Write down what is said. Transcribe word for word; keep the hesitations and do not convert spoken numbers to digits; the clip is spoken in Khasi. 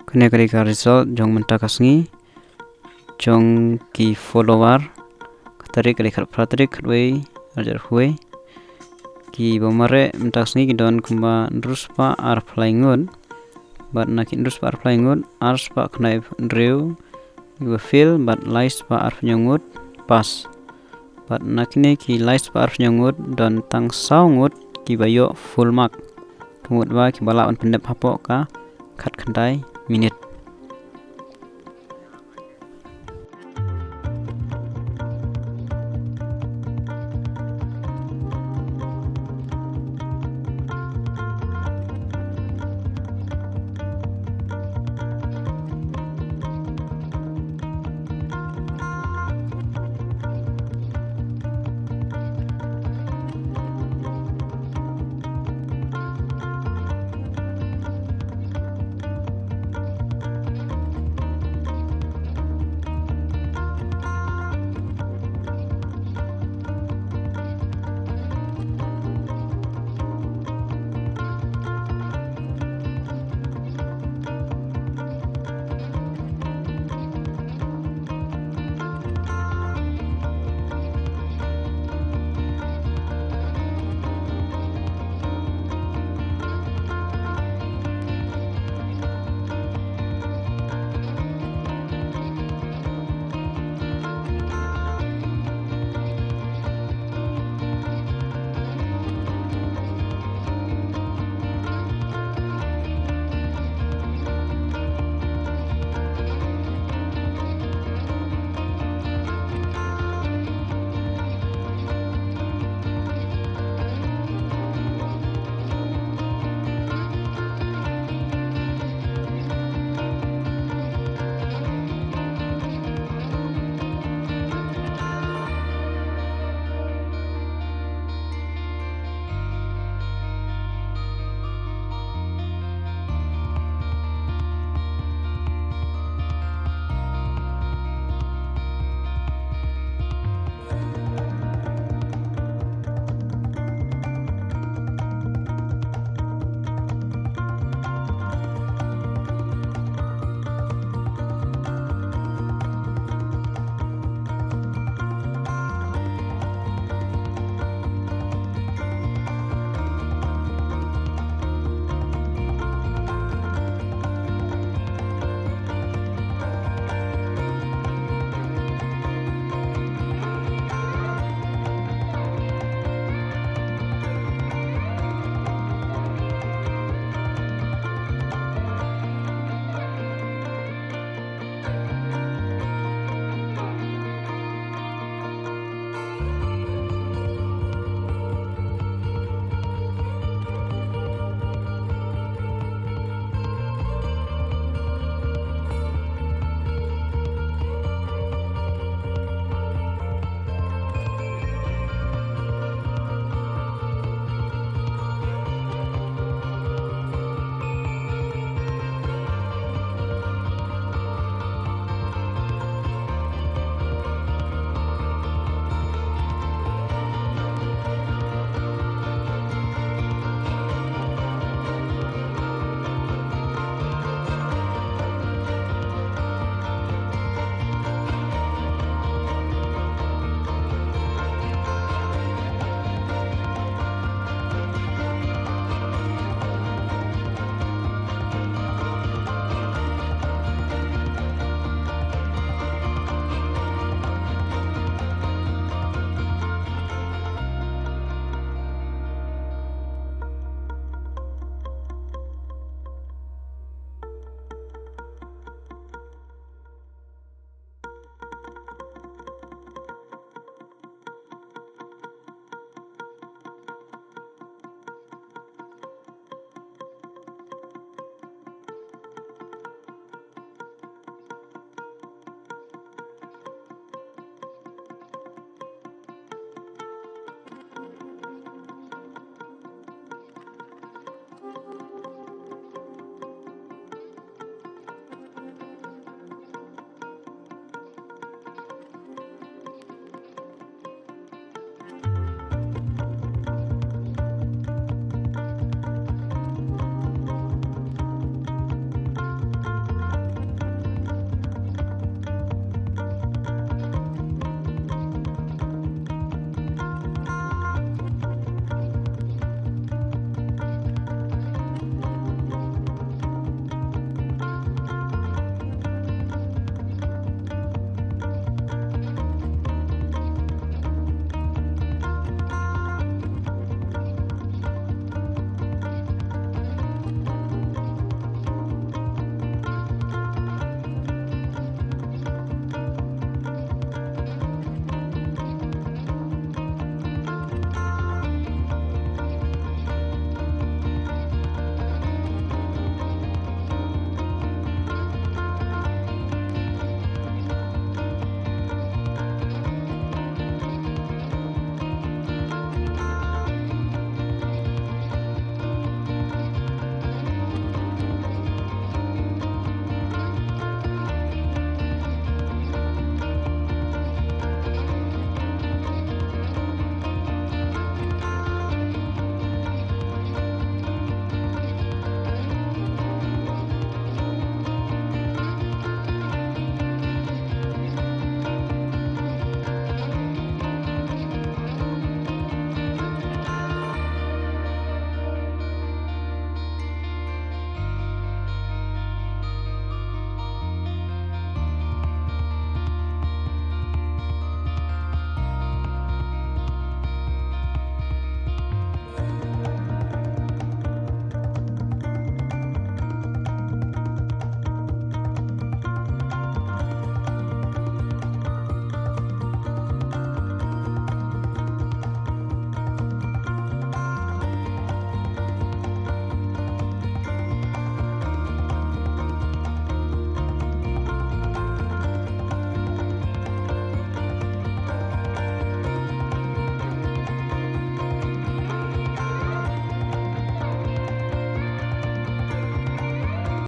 Kane ka dei ka result jong mynta ka sngi jong ki follower. Ka tarik ka dei khatphra tarik khatwei arhajar arphew wei. Ki ba mareh mynta ka sngi ki don kumba hynriew spah arphew lai ngut. Bad na ki hynriew spah arphew lai ngut, ar spah khyndai hynriew kiba fail bad lai spah arphew hynñiew ngut pass. Bad na kine ki lai spah arphew hynñiew ngut don tang saw ngut kiba ïoh full mark. Ka mut ba kiba lah ban pyndep hapoh ka khatkhyndai minit.